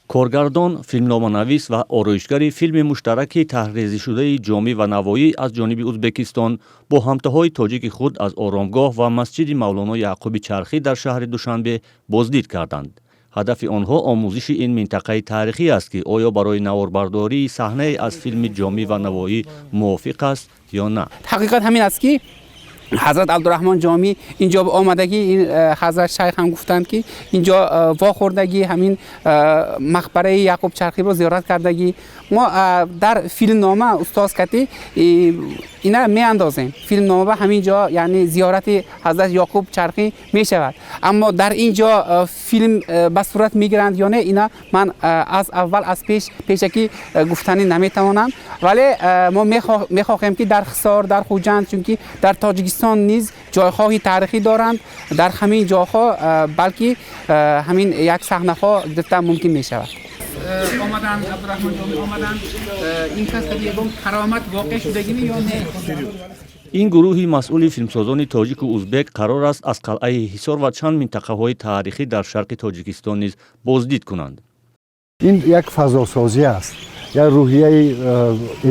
Коргардон, филмноманавис ва ороишгари филми муштараки тарҳрезишудаи «Ҷомӣ ва Навоӣ» аз ҷониби Узбекистон бо ҳамтоҳои тоҷики худ аз оромгоҳ ва масҷиди Мавлоно Яъқуби Чархӣ дар шаҳри Душанбе боздид карданд. Ҳадафи онҳо омӯзиши ин минтақаи таърихӣ аст, ки оё барои наворбардории саҳнае аз филми «Ҷомӣ ва Навоӣ» мувофиқ аст ё на. Ҳақиқат ҳамин аст, ки ҳазрат Абдураҳмон Ҷомӣ инҷо омадагӣ. Ин ҳазрат шайх ҳам гуфтанд, ки инҷо вохӯрдагӣ, ҳамин мақбараи Яъқуб Чархиро зиёрат кардагӣ. Мо дар филмнома устоз кати ина меандозем. Филмнома ба ҳамин ҷо, яъне зиёрати ҳазрат Яъқуб Чархӣ мешавад, аммо дар ин ҷо филм ба сурат мегиранд ё не, ина ман аз аввал, аз пеш, пешакӣ гуфтанӣ наметавонам. Вале мо мехоҳем, ки дар Ҳисор, дар Хуҷанд, чунки дар Тоҷикистон низ ҷойҳои таърихӣ доранд, дар ҳамин ҷойҳо балки ҳамин як саҳнаҳо гирифта мумкин мешавад. Омаданд, Абдураҳмон Ҷомӣ омаданд, ин кас ягон каромат воқеъ шудагими ё не? Ин гурӯҳи масъули филмсозони тоҷику узбек қарор аст, аз қалъаи Ҳисор ва чанд минтақаҳои таърихӣ дар шарқи Тоҷикистон низ боздид кунанд. Ин як фазосозӣ аст, як рӯҳияи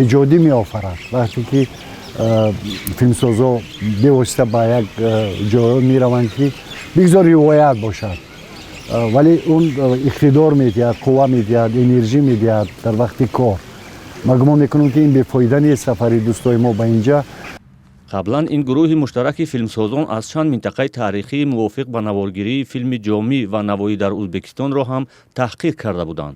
эҷодӣ меофарад. Вақте ки филмсозо бевосита ба як ҷойҳо мераванд, ки бигзор ривоят бошад, вале он иқтидор медиҳад, қувва медиҳад, энержӣ медиҳад дар вақти кор. Ман гумон мекунам, ки ин бефоида нест, сафари дӯстои мо ба инҷа. Қаблан ин гурӯҳи муштараки филмсозон аз чанд минтақаи таърихии мувофиқ ба наворгирии филми «Ҷомӣ ва Навоӣ» дар Узбекистонро ҳам таҳқиқ карда буданд.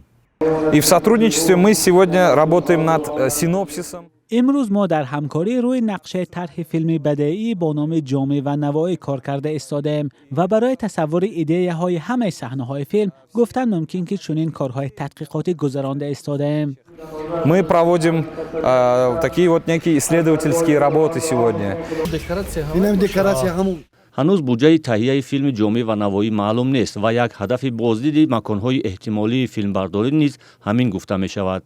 И в сотрудничестве мы сегодня работаем над синопсисом. Имрӯз мо дар ҳамкорӣ рӯи нақшаи тарҳи филми бадеӣ бо номи «Ҷомӣ ва Навоӣ» кор карда истодаем ва барои тасаввури идеяҳои ҳамаи саҳнаҳои филм гуфтан мумкин, ки чунин корҳои тадқиқотӣ гузаронда истодаем. Мы проводим такие вот некие исследовательские работы сегодня. Инам декоратсия ҳамун. Ҳанӯз буҷаи таҳияи филми «Ҷомӣ ва Навоӣ» маълум нест ва як ҳадафи боздиди маконҳои эҳтимолии филмбардорӣ низ ҳамин гуфта мешавад.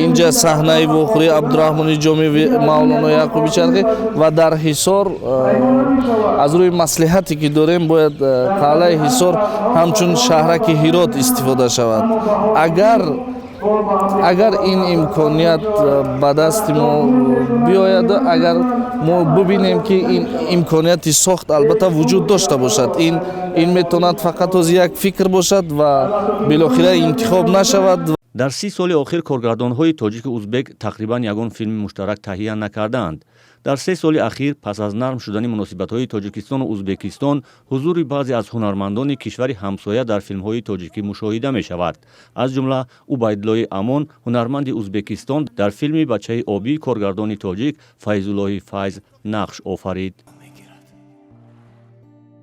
Инҷа саҳнаи вохӯрии Абдураҳмони Ҷомӣ, Мавлоно Яъқуби Чархӣ ва дар Ҳисор аз рӯи маслиҳате, ки дорем, бояд қалъаи Ҳисор ҳамчун шаҳраки Ҳирот истифода шавад. Агар ин имконият ба дасти мо биёяд, агар мо бубинем, ки ин имконияти сохт албатта вуҷуд дошта бошад, ин метавонад фақат ҳозир як фикр бошад ва билохира интихоб нашавад. Дар 30 соли охир коргардонҳои тоҷику узбек тақрибан ягон филми муштарак таҳия накардаанд. Дар 3 соли ахир, пас аз нарм шудани муносибатҳои Тоҷикистону Узбекистон, ҳузури баъзе аз ҳунармандони кишвари ҳамсоя дар филмҳои тоҷикӣ мушоҳида мешавад. Аз ҷумла Убайдуллои Амон, ҳунарманди Узбекистон, дар филми «Бачаи обӣ» коргардони тоҷик Файзуллоҳи Файз нақш офарид.